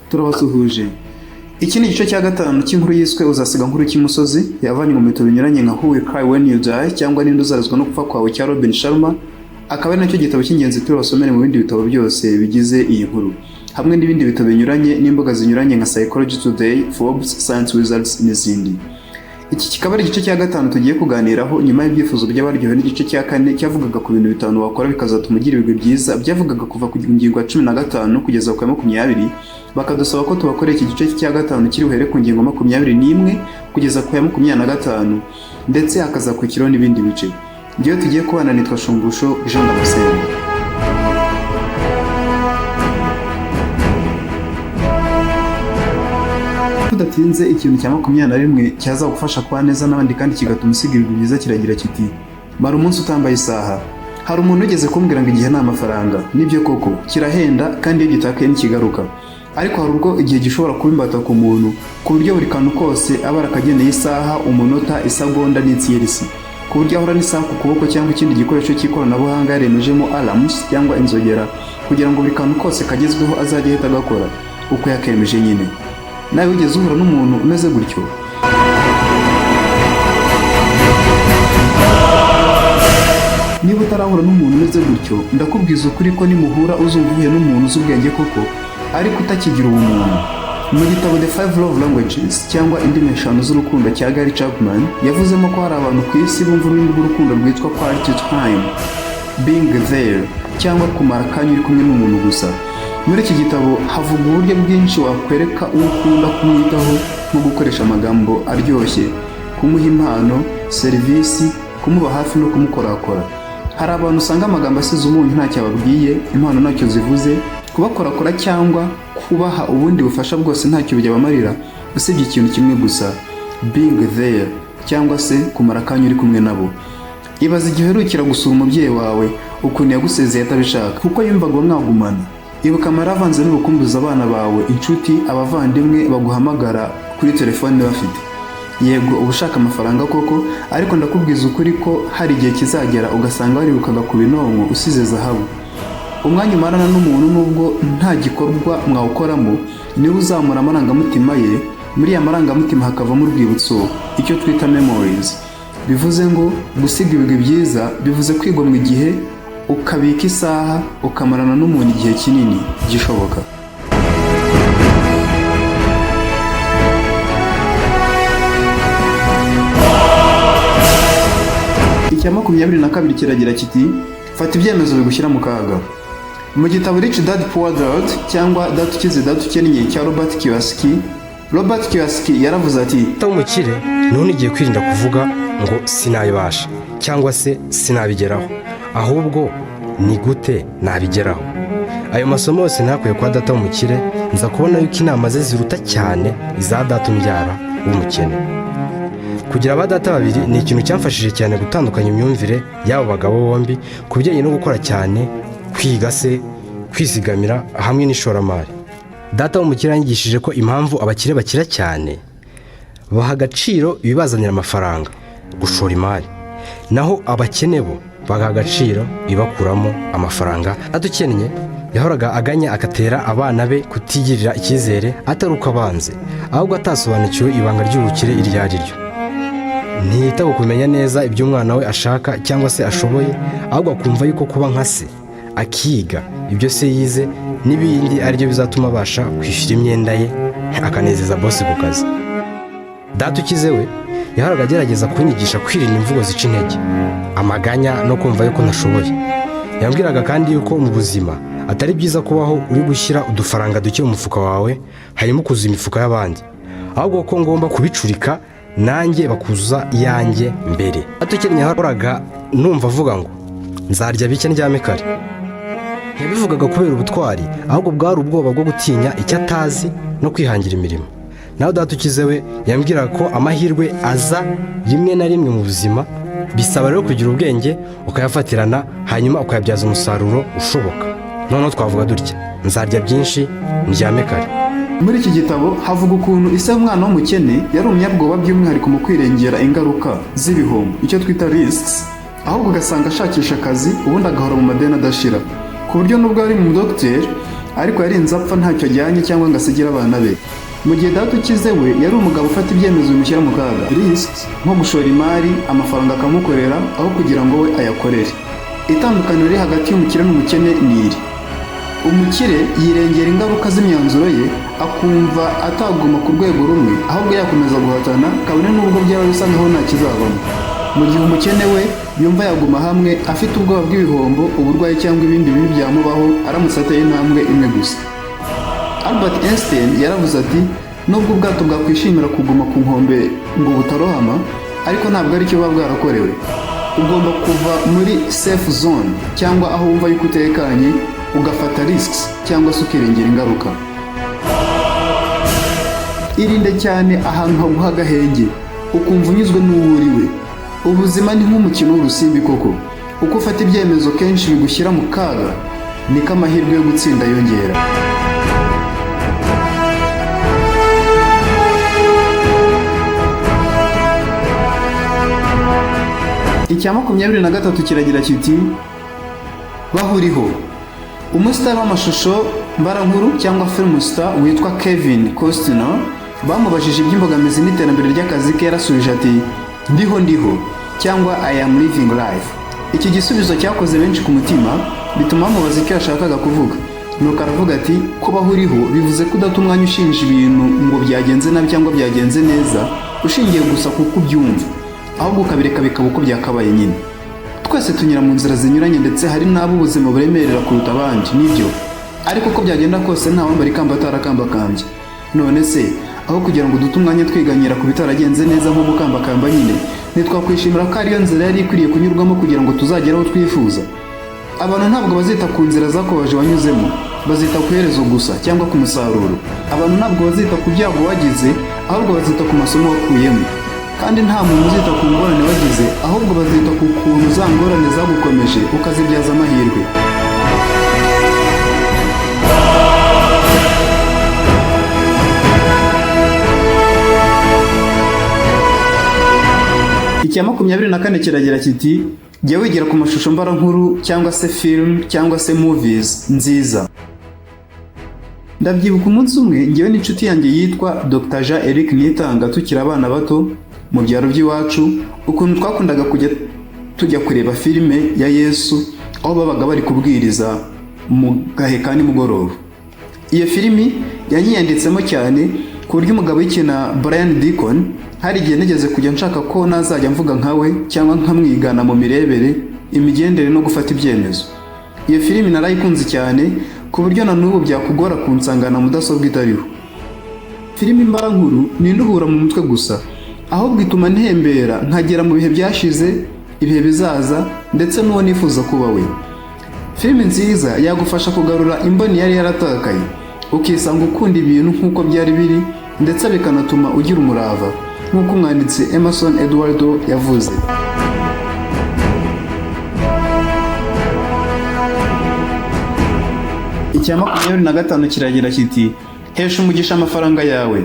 Turabasuhuje. Iki ni igice cya gatanu cy'inkuru yiswe "Uzasiga Nkuru Ki Imusozi", yavanywe mu bitabo binyuranye nka Who Will Cry When You Die cyangwa Ninde Uzarizwa no Gupfa Kwawe cya Robin Sharma, akaba ari nacyo gitabo cy'ingenzi turi mu bindi bitabo byose bigize iyi nkuru, hamwe n'ibindi bitabo binyuranye n'imbuga zinyuranye nka Psychology Today, Forbes, Science Wizards n'izindi. Iki kikaba ari igice cya gatanu tugiye kuganiraho nyuma y'ibyifuzo by'abaryohewe n'igice cya kane cyavugaga ku bintu bitanu wakora bikazatuma ugira ibigwi byiza, byavugaga kuva ku ngingo ya 15 kugeza ku ya 20, bakadusaba ko tubakorera iki gice cya gatanu kiri buhere ku ngingo 21 kugeza ku ya 25, ndetse hakazakurikiraho n'ibindi bice. Ngewe tugiye kubana nitwa Shumbusho Jean Damascene. Tudatinze, ikintu cya 21 cyazagufasha kuba neza n'abandi kandi kigatuma usiga ibigwi byiza kiragira kiti: "Mara umunsi utambaye isaha." Hari umuntu wigeze kumbwira ngo igihe ni amafaranga. Nibyo koko, kirahenda kandi iyo gitakaye ntikigaruka, ariko hari ubwo igihe gishobora kuba imbata ku muntu, ku buryo buri kantu kose aba arakageneye isaha, umunota, isegonda n'itsiyerisi, ku buryo ahora n'isaha ku kuboko cyangwa ikindi gikoresho cy'ikoranabuhanga yaremejemo alarms cyangwa inzogera, kugira ngo buri kantu kose kagezweho azajye ahita agakora uko yakemeje nyine. Nawe wigeze uhura n'umuntu umeze gutyo? Niba utarahura n'umuntu umeze gutyo, ndakubwiza ukuri ko nimuhura uzumva uhuye n'umuntu uzi ubwenge koko, ariko utakigira ubumuntu. Mu gitabo The Five Love Languages cyangwa Indimi Eshanu z'Urukundo cya Gary Chapman, yavuzemo ko hari abantu ku isi bumva ururimi rw'urukundo rwitwa quality time, being there, cyangwa kumara akanya uri kumwe n'umuntu gusa. Muri iki gitabo havuga uburyo bwinshi wakwereka uwo ukunda kumwitaho, nko gukoresha amagambo aryoshye, kumuha impano, serivisi, kumuba hafi no kumukorakora. Hari abantu usanga amagambo asize umunyu ntacyo ababwiye, impano ntacyo zivuze, kubakorakora cyangwa kubaha ubundi bufasha bwose ntacyo byabamarira, usibye ikintu kimwe gusa: being there, cyangwa se kumara akanya uri kumwe nabo. Ibaze igihe uherukira gusura umubyeyi wawe, ukuntu yagusezeye atabishaka kuko yumvaga mwagumana. Ibuka amara avanze n'urukumbuzi abana bawe, inshuti, abavandimwe baguhamagara kuri telefone bafite. Yego, uba ushaka amafaranga koko, ariko ndakubwiza ukuri ko hari igihe kizagera ugasanga warirukaga ku binonko usize zahabu. Umwanya umarana n'umuntu, nubwo nta gikorwa mwawukoramo, niwe uzamura amarangamutima ye. Muri ya marangamutima hakavamo urwibutso, icyo twita memories. Bivuze ngo gusiga ibigwi byiza bivuze kwigomwa igihe, ukabika isaha, ukamarana n'umuntu igihe kinini gishoboka. Icya 22 kiragira kiti: "Fata ibyemezo bigushyira mu kaga." Mu gitabo Rich Dad Poor Dad cyangwa Data Ukize Data Ukennye cya Robert Kiyosaki, Robert Kiyosaki yaravuze ati: Data w'umukire none igiye kwirinda kuvuga ngo "sinabibasha" cyangwa se "sinabigeraho", ahubwo "ni gute nabigeraho?" Ayo masomo yose ntakuye kwa data w'umukire, nza kubona yuko inama ze ziruta cyane iza data umbyara w'umukene. Kugira aba data babiri ni ikintu cyamfashije cyane gutandukanya imyumvire y'abo bagabo bombi ku bijyanye no gukora cyane, kwiga se, kwizigamira hamwe n'ishoramari. Data w'umukire yanyigishije ko impamvu abakire bakira cyane, baha agaciro ibibazanira amafaranga, gushora imari, naho abakene bo bagaha agaciro ibakuramo amafaranga. Data ukennye yahoraga aganya, agatera abana be kutigirira icyizere, atari uko abanze, ahubwo atasobanukiwe ibanga ry'ubukire iryo ari ryo. Ntiyita ku kumenya neza ibyo umwana we ashaka cyangwa se ashoboye, ahubwo akumva yuko kuba nka se, akiga ibyo se yize n'ibindi, aribyo bizatuma abasha kwishyura imyenda ye, akanezeza bosi ku kazi. Data ukize we yahoraga agerageza kunyigisha kwirinda imvugo zica intege, amaganya no kumva yuko ntashoboye. Yambwiraga kandi yuko mu buzima atari byiza kubaho uri gushyira udufaranga duke mu mufuka wawe hanyuma ukuzuza imifuka y'abandi, ahubwo ko ngomba kubicurika nanjye bakuzuza iyanjye mbere. Data ukennye yahoraga numva avuga ngo "nzarya bike ndyame kare". Ntiyabivugaga kubera ubutwari, ahubwo bwari ubwoba bwo gutinya icyo atazi no kwihangira imirimo. Nawe data ukize we yambwiraga ko amahirwe aza rimwe na rimwe mu buzima, bisaba rero kugira ubwenge ukayafatirana, hanyuma ukayabyaza umusaruro ushoboka. Noneho twavuga dutya: "Nzarya byinshi ndyame kare." Muri iki gitabo havuga ukuntu ise w'umwana w'umukene yari umunyabwoba, by'umwihariko mu kwirengera ingaruka z'ibihombo, icyo twita risks, ahubwo ugasanga ashakisha akazi, ubundi agahora mu madeni adashira, ku buryo nubwo ari umudogiteri Ariko yarinze apfa ntacyo ajyanye cyangwa ngo asigire abana be. Mu gihe data ukize we yari umugabo ufata ibyemezo bimushyira mu kaga, risks, nko gushora imari, amafaranga akamukorera aho kugira ngo we ayakorere. Itandukaniro riri hagati y'umukire n'umukene ni iri: umukire yirengera ingaruka z'imyanzuro ye, akumva ataguma ku rwego rumwe, ahubwo yakomeza guhatana kabone n'ubwo byaba bisa nkaho nta kizavamo, mu gihe umukene we yumva yaguma hamwe, afite ubwoba bw'ibihombo, uburwayi cyangwa ibindi bibi byamubaho aramutse ateye intambwe imwe gusa. Albert Einstein yaravuze ati: "Nubwo ubwato bwakwishimira kuguma ku nkombe ngo butarohama, ariko ntabwo aricyo buba bwarakorewe." Ugomba kuva muri safe zone cyangwa aho wumva yuko utekanye, ugafata risks cyangwa se ukirengera ingaruka. Irinde cyane ahantu haguha agahenge, ukumva unyuzwe n'uwo uriwe. Ubuzima ni nk'umukino w'urusimbi koko. Uko ufata ibyemezo kenshi bigushyira mu kaga, niko amahirwe yo gutsinda yongera. Icya 23 kiragira kiti: "Bahuriho." Umusitari w'amashusho mbarankuru cyangwa film star witwa Kevin Costner, bamubajije iby'imbogamizi n'iterambere ry'akazi ke, yarasubije ati: "Ndiho, ndiho," cyangwa "I am living life." Iki gisubizo cyakoze benshi ku mutima, bituma bamubaza icyo yashakaga kuvuga. Nuko aravuga ati: "Kubaho uriho bivuze ko udata umwanya ushinja ibintu ngo byagenze nabi cyangwa byagenze neza, ushingiye gusa kuko ubyumva, ahubwo ukabireka bikaba uko byakabaye nyine." Twese tunyura mu nzira zinyuranye, ndetse hari n'abo ubuzima buremerera kuruta abandi, nibyo. Ariko uko byagenda kose, nta wambara ikamba atarakambakambye. None se aho kugira ngo dute umwanya twiganyira ku bitaragenze neza, nko gukambakamba nyine, ntitwakwishimira ko ariyo nzira yari ikwiriye kunyurwamo kugira ngo tuzagere aho twifuza? Abantu ntabwo bazita ku nzira zakubaje wanyuzemo, bazita ku iherezo gusa cyangwa ku musaruro. Abantu ntabwo bazita ku byago wagize, ahubwo bazita ku masomo wakuyemo. Kandi nta muntu uzita ku ngorane wagize, ahubwo bazita ku kuntu za ngorane zagukomeje ukazibyaza amahirwe. Icya 24 kiragira kiti: "Jya wigira ku mashusho mbarankuru cyangwa se film cyangwa se movies nziza." Ndabyibuka umunsi umwe ngewe n'inshuti yanjye yitwa Dr Jean Eric Nitanga, tukiri abana bato mu byaro by'iwacu, ukuntu twakundaga kujya tujya kureba filime ya Yesu aho babaga bari kubwiriza mu gahe ka nimugoroba. Iyo filimi yanyiyanditsemo cyane, ku buryo umugabo wikina Brian Deacon hari igihe nigeze kujya nshaka ko nazajya mvuga nkawe cyangwa nkamwigana mu mirebere, imigendere no gufata ibyemezo. Iyo filimi narayikunze cyane, ku buryo na n'ubu byakugora kunsangana mudasobwa itariho. Filimi mbarankuru ni induhura mu mutwe gusa, ahubwo ituma ntembera nkagera mu bihe byashize, ibihe bizaza, ndetse n'uwo nifuza kuba we. Filimi nziza yagufasha kugarura imboni yari yaratakaye, ukisanga ukunda ibintu nk'uko byari biri, ndetse bikanatuma ugira umurava, nk'uko umwanditsi Emerson Eduardo yavuze. Icya 25 kiragira kiti: "Hesha umugisha amafaranga yawe."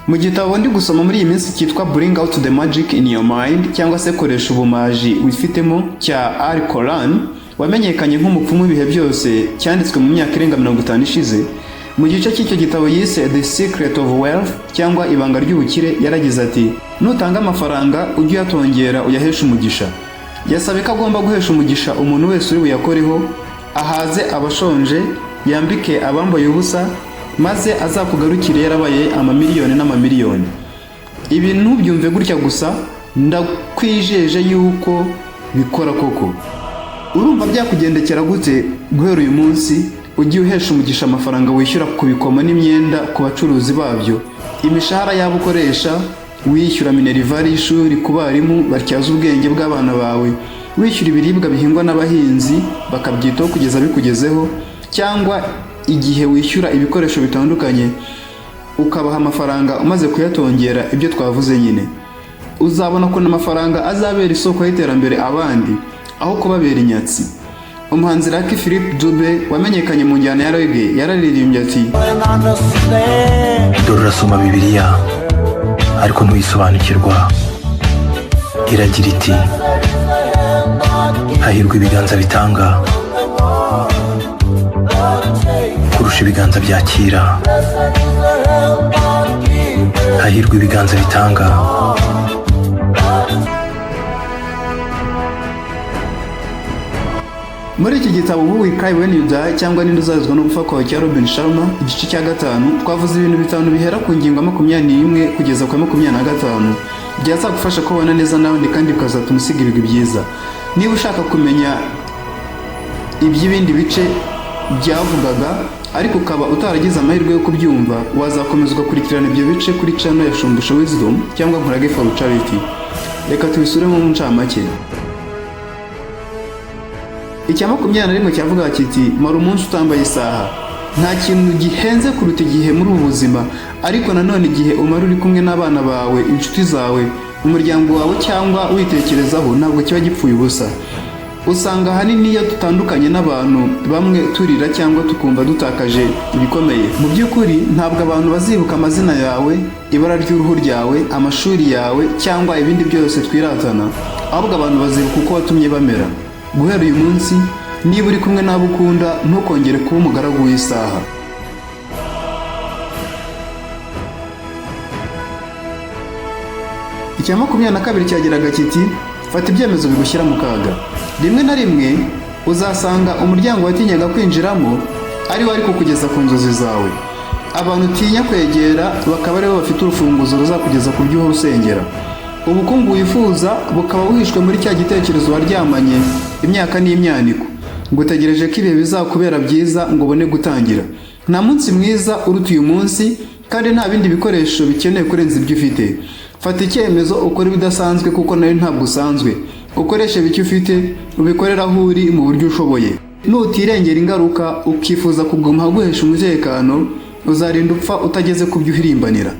Mu gitabo ndi gusoma muri iyi minsi cyitwa Bring Out the Magic in Your Mind cyangwa se Koresha Ubumaji Wifitemo cya Al Koran, wamenyekanye nk'umupfumu w'ibihe byose, cyanditswe mu myaka irenga 50 ishize, mu gice cy'icyo gitabo yise The Secret of Wealth cyangwa Ibanga ry'Ubukire, yaragize ati: "Nutanga amafaranga, ujye uyatongera, uyaheshe umugisha." Yasabye ko agomba guhesha umugisha umuntu wese uri buyakoreho, ahaze abashonje, yambike abambaye ubusa, maze azakugarukire yarabaye amamiliyoni n'amamiliyoni. Ibi ntubyumve gutya gusa, ndakwijeje yuko bikora koko. Urumva byakugendekera gute guhera uyu munsi ugiye uhesha umugisha amafaranga wishyura ku bikomo n'imyenda ku bacuruzi babyo, imishahara yabo ukoresha, wishyura minerval y'ishuri ku barimu batyaza ubwenge bw'abana bawe, wishyura ibiribwa bihingwa n'abahinzi bakabyitaho kugeza bikugezeho, cyangwa igihe wishyura ibikoresho bitandukanye ukabaha amafaranga umaze kuyatongera ibyo twavuze nyine? Uzabona ukuntu amafaranga azabera isoko y'iterambere abandi aho kubabera inyatsi. Umuhanzi Lucky Philip Dube wamenyekanye mu njyana ya reggae yararirimbye ati: Dore urasoma Bibiliya ariko ntuyisobanukirwa. Iragira iti: "Hahirwa ibiganza bitanga kuruta ibiganza byakira." Kurusha ibiganza byakira. Hahirwa ibiganza bitanga. Muri iki gitabo Who Will Cry When You Die, cyangwa Ninde Uzarizwa no Gupfa Kwawe, cya Robin Sharma, igice cya gatanu, twavuze ibintu bitanu bihera ku ngingo ya 21 kugeza ku ya 25 byazagufasha kubana neza n'abandi kandi bikazatuma usiga ibigwi byiza. Niba ushaka kumenya iby'ibindi bice byavugaga ariko ukaba utaragize amahirwe yo kubyumva, wazakomeza ugakurikirana ibyo bice kuri channel ya Shumbusho Wisdom cyangwa Nkurage for Charity. Reka tubisubiremo mu ncamake. Icya 21 cyavuga kiti: "Mara umunsi utambaye isaha." Nta kintu gihenze kuruta igihe muri ubu buzima, ariko nanone igihe umara uri kumwe n'abana bawe, inshuti zawe, umuryango wawe cyangwa witekerezaho ntabwo kiba gipfuye ubusa. Usanga ahanini iyo dutandukanye n'abantu bamwe turira cyangwa tukumva dutakaje ibikomeye. Mu by'ukuri, ntabwo abantu bazibuka amazina yawe, ibara ry'uruhu ryawe, amashuri yawe cyangwa ibindi byose twiratana, ahubwo abantu bazibuka uko watumye bamera. Guhera uyu munsi, niba uri kumwe n'abo ukunda, ntukongere kuba umugaragu w'isaha. Icya 22 cyagiraga kiti: "Fata ibyemezo bigushyira mu kaga." Rimwe na rimwe uzasanga umuryango watinyaga kwinjiramo ari wo ari kukugeza ku nzozi zawe, abantu utinya kwegera bakaba aribo bafite urufunguzo ruzakugeza ku byo uhora usengera, ubukungu wifuza bukaba buhishwe muri cya gitekerezo waryamanye imyaka n'imyaniko ngo utegereje ko ibihe bizakubera byiza ngo ubone gutangira. Nta munsi mwiza uruta uyu munsi, kandi nta bindi bikoresho bikenewe kurenza ibyo ufite. Fata icyemezo ukore ibidasanzwe, kuko nawe ntabwo usanzwe. Ukoreshe bike ufite, ubikorere aho uri mu buryo ushoboye. Nutirengera ingaruka, ukifuza kuguma ahaguhesha umutekano, uzarinda upfa utageze ku byo uhirimbanira.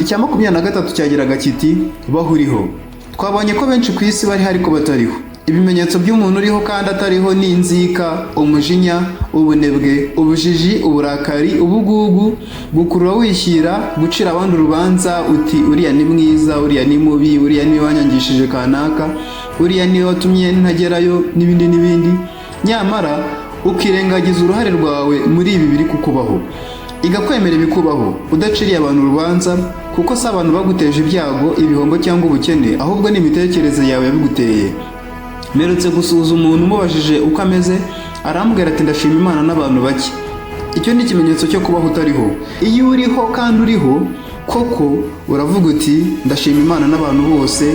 Icya 23 cyagiraga kiti: "Baho uriho." Twabonye ko benshi ku isi bariho ariko batariho. Ibimenyetso by'umuntu uriho kandi atariho ni inzika, umujinya, ubunebwe, ubujiji, uburakari, ubugugu, gukurura wishyira, gucira abandi urubanza uti uriya ni mwiza, uriya ni mubi, uriya niwe wanyangishije kanaka, uriya niwe watumye ntagerayo, n'ibindi n'ibindi, nyamara ukirengagiza uruhare rwawe muri ibi biri kukubaho. Iga kwemera ibikubaho udaciriye abantu urubanza, kuko si abantu baguteje ibyago, ibihombo cyangwa ubukene, ahubwo ni imitekerereze yawe yabiguteye. Mperutse gusuhuza umuntu, umubajije uko ameze arambwira ati: "Ndashima Imana n'abantu bake." Icyo ni ikimenyetso cyo kubaho utariho. Iyo uriho kandi uriho koko, uravuga uti: "Ndashima Imana n'abantu bose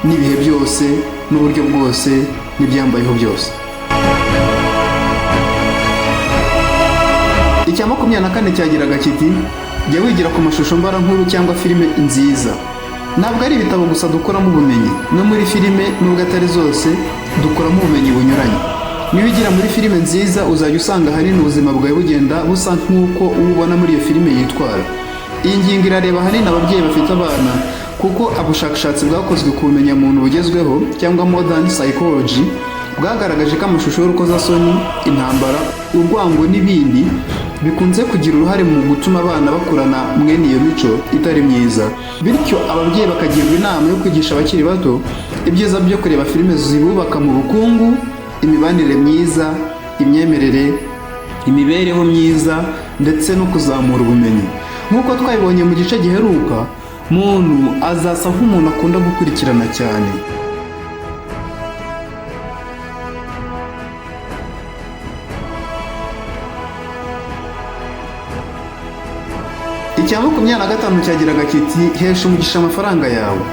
n'ibihe byose n'uburyo bwose n'ibyambayeho byose." Icya 24 cyagiraga kiti: "Jya wigira ku mashusho mbarankuru cyangwa filime nziza." Ntabwo ari ibitabo gusa dukuramo ubumenyi, no muri filime, nubwo atari zose, dukuramo ubumenyi bunyuranye. Niba ugira muri filime nziza, uzajya usanga ahanini ubuzima bwawe bugenda busa nk'uko uwo ubona muri iyo filime yitwara. Iyi ngingo irareba ahanini ababyeyi bafite abana, kuko ubushakashatsi bwakozwe ku bumenyamuntu bugezweho cyangwa modern psychology bwagaragaje ko amashusho y'urukozasoni, intambara, urwango n'ibindi bikunze kugira uruhare mu gutuma abana bakurana mwene iyo mico itari myiza. Bityo ababyeyi bakagirwa inama yo kwigisha abakiri bato ibyiza byo kureba filime zibubaka mu bukungu, imibanire myiza, imyemerere, imibereho myiza ndetse no kuzamura ubumenyi. Nk'uko twabibonye mu gice giheruka, muntu azasa nk'umuntu akunda gukurikirana cyane. Icya 25 cyagiraga kiti: "Hesha umugisha amafaranga yawe."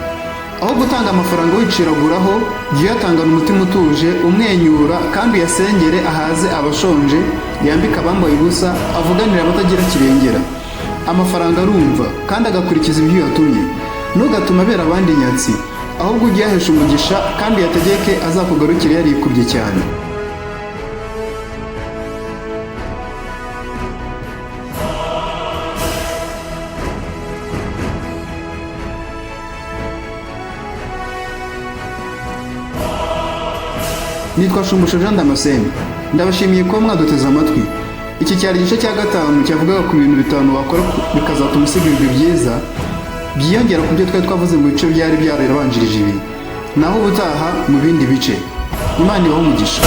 Aho gutanga amafaranga wiciraguraho, jya uyatangana umutima utuje, umwenyura, kandi uyasengere ahaze abashonje, yambike abambaye ubusa, avuganire abatagira kirengera. Amafaranga arumva kandi agakurikiza ibyo uyatumye. Ntugatuma abera abandi inyatsi, ahubwo ujye uyahesha umugisha kandi uyategeke azakugarukire yarikubye cyane. Nitwa Shumbusho Jean Damascene, ndabashimiye kuba mwaduteze amatwi. Iki cyari igice cya gatanu cyavugaga ku bintu bitanu wakora bikazatuma usiga ibigwi byiza, byiyongera ku byo twari twavuze mu bice byari byarabanjirije ibi. Naho ubutaha mu bindi bice. Imana ibahe umugisha.